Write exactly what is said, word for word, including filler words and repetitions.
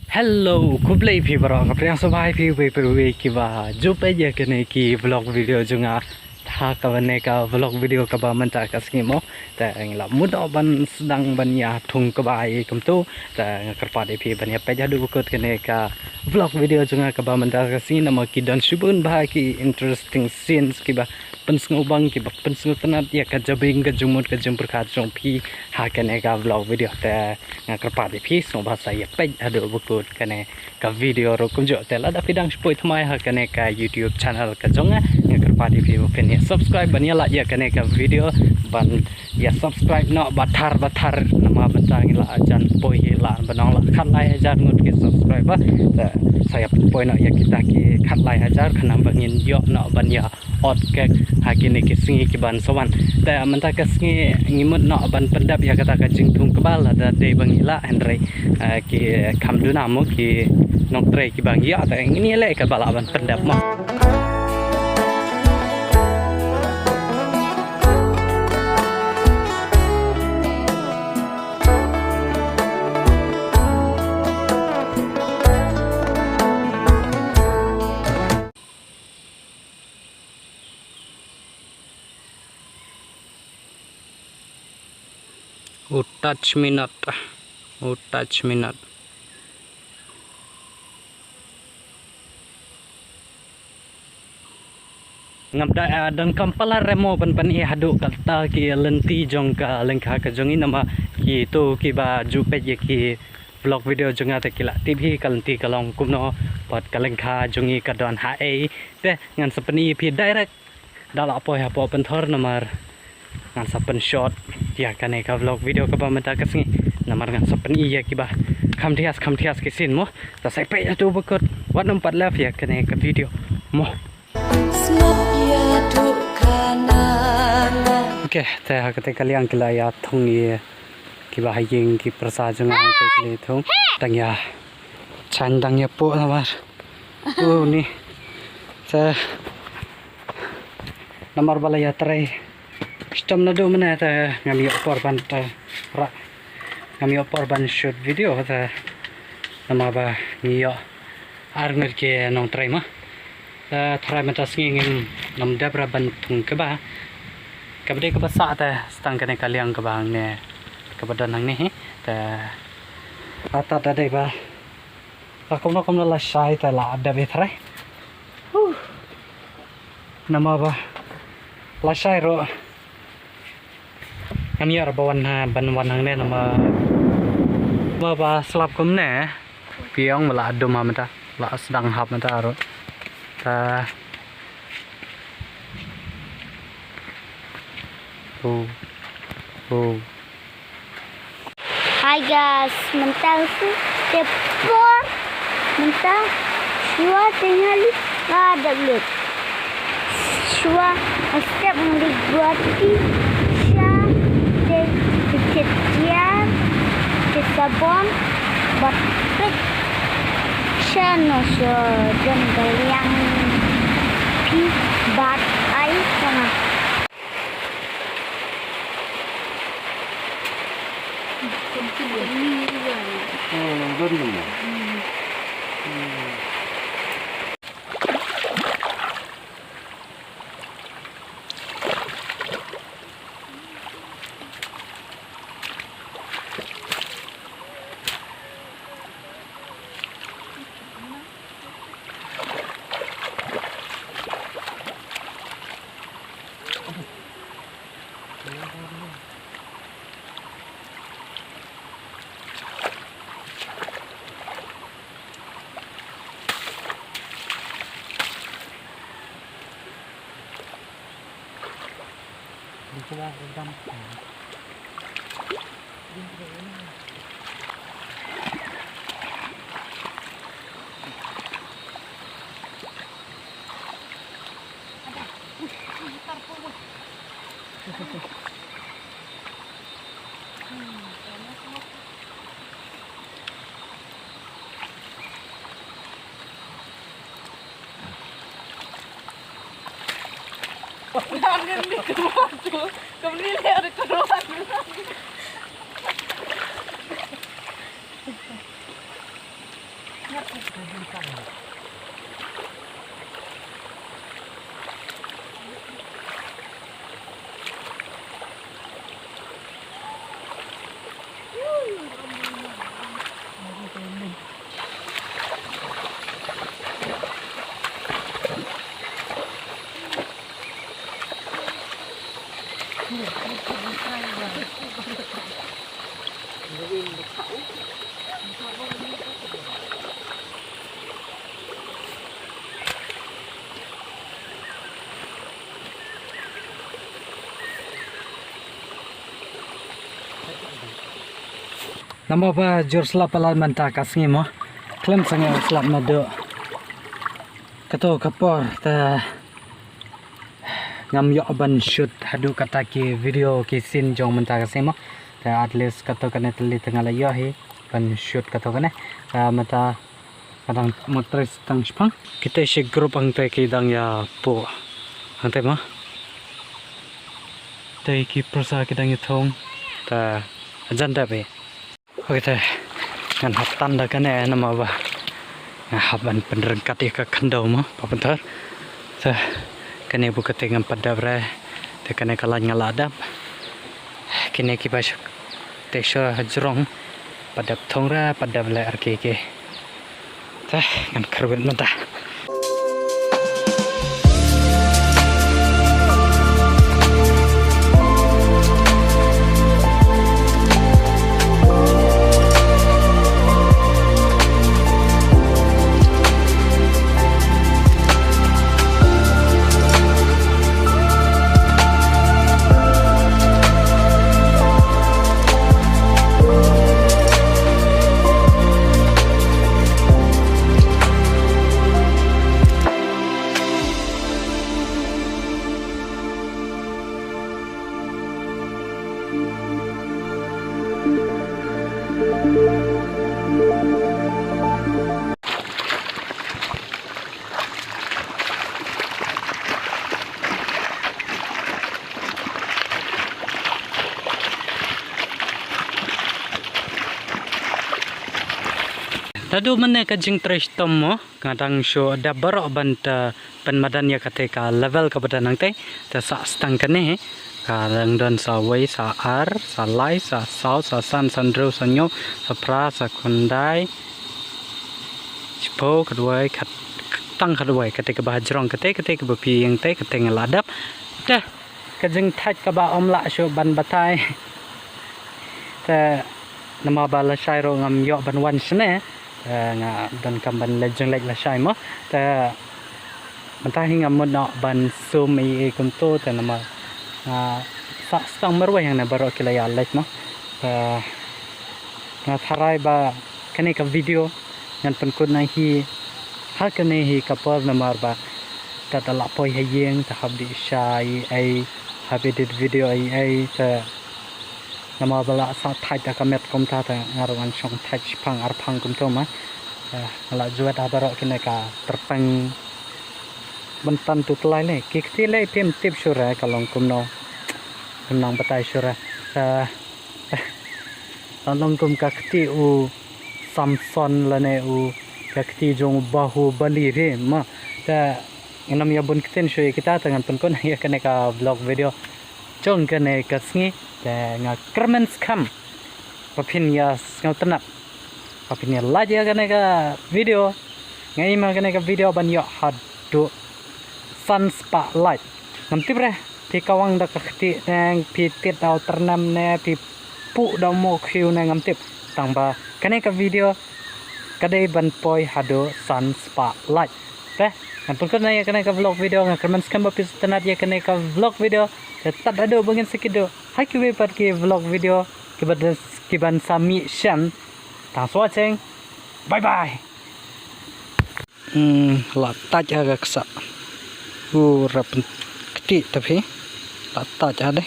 Hello, khublei phi baroh, nga pdiang sngewbha ïa phi uwei pa uwei kiba ju peit ïa kane ki vlog video jong nga. Ha kane ka vlog video kaba mynta ka sngi mo, te ngi la mut noh ban sdang ban ïa thung kba ïa kumto. Te nga kyrpad ïa phi ban ïa peit haduh ba kut kane ka vlog video jong nga kaba mynta ka sngi, namar ki don shibun bha ki interesting scenes kiba pynsngewbang, kiba pynsngewtynnat ïa ka jabieng ka jingmut ka jingpyrkhat jong phi ha kane ka vlog video. Te nga kyrpad ïa phi sngewbha sa ïa peit haduh ba kut kane ka video ruh kumjuh. Te lada phi dang shu poi thymmai ha kane ka YouTube channel ka jong nga, nga kyrpad ïa phi ba phin ïa subscribe ban ïa like ïa kane ka video, ban ïa subscribe noh bathar bathar, namar mynta ngi la jan poi hi la ban ong la khatlai hajar ngut ki subscriber. Te sa ïa poi noh ïa kita ki khatlai hajar khnang ba ngin ïoh noh ban ïa ot kek ha kine ki sngi ki ban sa wan. Te mynta ka sngi ngi mut noh ban pyndep ïa kata ka jingthung kba lada dei ba ngi lah, hynrei eh, ki kham duna mo ki nongtrei kiba ngi ïa, te ngin ïa leh kaba lah ban pyndep mo. U touch minot. U touch minot. Ngam da, ah, donkam palat re mo ban pyni haduh katta ki lynti jong ka lyngkha ka jong ngi, namar kito kiba ju peit ïa ki vlog video jong nga te ki la tip hi ka lynti ka long kumno, bad ka lyngkha jong ngi ka don haei. Te ngan sa pyni ïa phi direct da la poi hapoh pynthor, namar ngan sa pynshot ïa kane ka vlog video kaba mynta ka sngi, namar ngan sa pyni ïa kiba kham thias kham thias ki scene mo. Te sa ïa peit haduh ba kut, wat nym pat left ïa kane ka video mo. Okay, te ha kata ka liang ki la ïa thung ïa kiba ha ïing ki pyrsa jong nga, ki la thung. Dang ïa chang dang ïa pok namar. Oh, ni. Te namar ba la ïatrei shitom naduh mynne te ngam ïoh por ban te ra. Ngam ïoh por ban shoot video te namar ba ngi ïoh ar ngut ki nongtrei mo. Te tharai mynta sngi ngim, ngam dep ra ban thung kba. Kaba dei kaba sah te sa tang kane ka liang kaba hangne, kaba don hangne hi. Te la tad da dei ba la kumno kumno lashai te la dep ïa tharai. Huh. Namar ba lashai ruh ngam ïoh ba wan ha, ban wan hangne namar ba, ba slap kumne. Phi ong ba la dum ha mynta, la sdang hap mynta ruh. Ta. Oh. Oh. Hi guys, mynta ngi shu dep por, mynta shuwa te ngi la dep lut. Shuwa step ngi Guwahati, sha te tiket tiar, te sabon, bad pek sha no sha don ka liang phi bad ai sanga. Namar ba jur slap palat mynta ka sngi mo. Khlem sngewsih slap naduh kato ka por te ngam ïoh ban shoot haduh kata ki video ki scene jong mynta ka sngi mo. Te at least kato kane tylli te nga la ïoh hi ban shoot kato kane. Te mynta ka dang mut trei tang shipang. Kita shi group hangta ki dang ïa pu. Hangta mo. Te ki pyrsa ki dang ïa thung. Te jan da be. Ok te ngan hap tan da kane namar ba nga hap ban pynryngkat ïa ka khyndew mo pa pynthor. Te kane bu kate ngam pat dep re. Te kane ka lain nga la dep. Kine ki ba shu te shu hajrong pat dep thung re pat dep leh ar ki ki. Te ngan kyrwit mynta. Naduh mynne ka jingtrei shitom mo. Nga dang shu dep baroh ban te pynmadan ïa kata ka level kaba don hangta. Te sa stang kane ka dang don sa wei, sa ar, sa lai, sa saw, sa san, sa hynriew, sa hynñiew, sa phra, sa khyndai, shiphew, khatwei, khat, tang khatwei, kata kaba hajrong, kata, kata kaba phi ïeng te, kata nga la dep. Te ka jingthait kaba ym lah shuh ban batai. Te namar ba lashai ruh ngam ïoh ban wan shane. Te nga donkam ban leit jingleit lashai mo. Te mynta hi ngam mut noh ban zoom ei ei kumto te namar nga sah stang marwei hangne baroh ki la ïa leit mo. Te nga tharai ba kane ka video ngan pynkut na hi ha kane hi ka por namar ba te da la poi ha ïing te hap dih sha ei ei, hap edit video ei ei te namar ba la sah thait da ka met kumta te nga ruh ngan shong thait shipang arpang kumto ma. Te nga la jwet ha baroh kine ka tyrpeng ban tan tu tlai le ki kti le phim tip shuh re ka long kumno. Phim nang batai shuh re. Te la long kum ka kti u Samson lane u ka kti jong u Bahubali re ma. Te ngam ïa bun ktien shuh ïa kita te ngan pynkut ïa kane ka vlog video jong kane ka sngi. Te nga kyrmen skhem ba phin ïa sngewtynnat ba phin ïa like ïa kane ka video. Nga i ma kane ka video ban ïoh haduh san spah like. Ngam tip re phi kawang da ka kti ne phi tied da u tyrnem ne phi puh da u mokhiew ne ngam tip. Tang ba kane ka video ka dei ban poi haduh san spah like. Te ngan pynkut na ïa kane ka vlog video, nga kyrmen skhem ba phi sngewtynnat ïa kane ka vlog video. Te tad haduh ba ngin sa kiew ha kiwei pat ki vlog video kiba, kiban sa mih shen. Thanks for watching. Bye bye. Hmm, la tait ha ka ksa. U rap kti ta phi. La tait ha de.